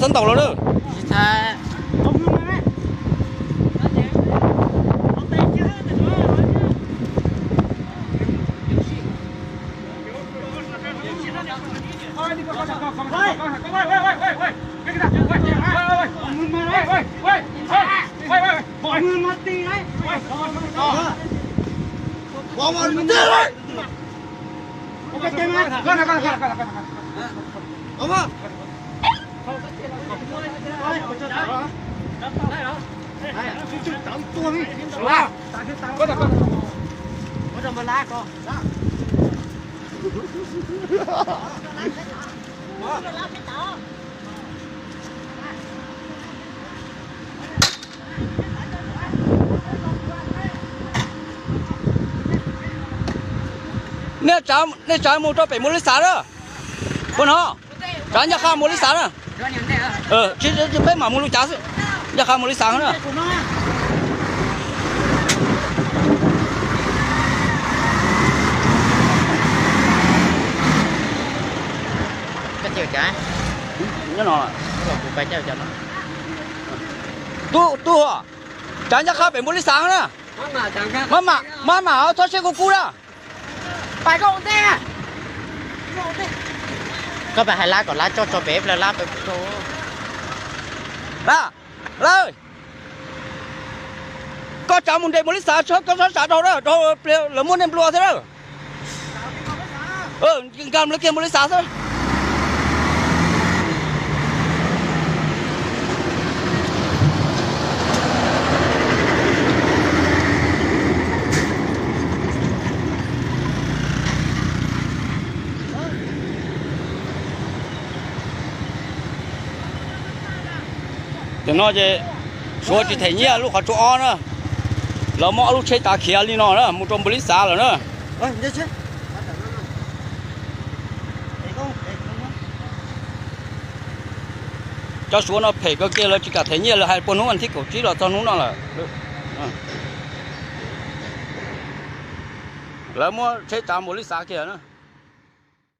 Ntaus los lawm. Nej tsav mus rau pem Npaus Lis Xav na. Puas hnov? Tsav ncaj qha Npaus Lis Xav na. Tsis, peb mam mus lub cav xwb. Ncaj qha Npaus Lis Xav na. Tub, tub, tsav ncaj qha pem Npaus Lis Xav na. Maj mam, maj mam txhob siab kub kub na. Koj pab hais lab kom lab coj tso pem, lab pem. Lab, lab, koj tsav mus nres Npaus Lis Xav, koj txhob tsav rau, rau lawv muab nej nplua thiab na. Nkag lawv kiag Npaus Lis Xav xwb. Tam no ces Suav tsis them nyiaj lub qhov tsua ob na, lawv muab ob lub tsheb tav khiav li no na mus rau Npaus Lis Xav lawm na. Cov Suav no phem kawg kiag, lawv tsis kam them nyiaj, lawv hais puag hnub vas thib kaum tsib los txog hnub no lawm. Lawv muab tsheb tsav Npaus Lis Xav kiag na.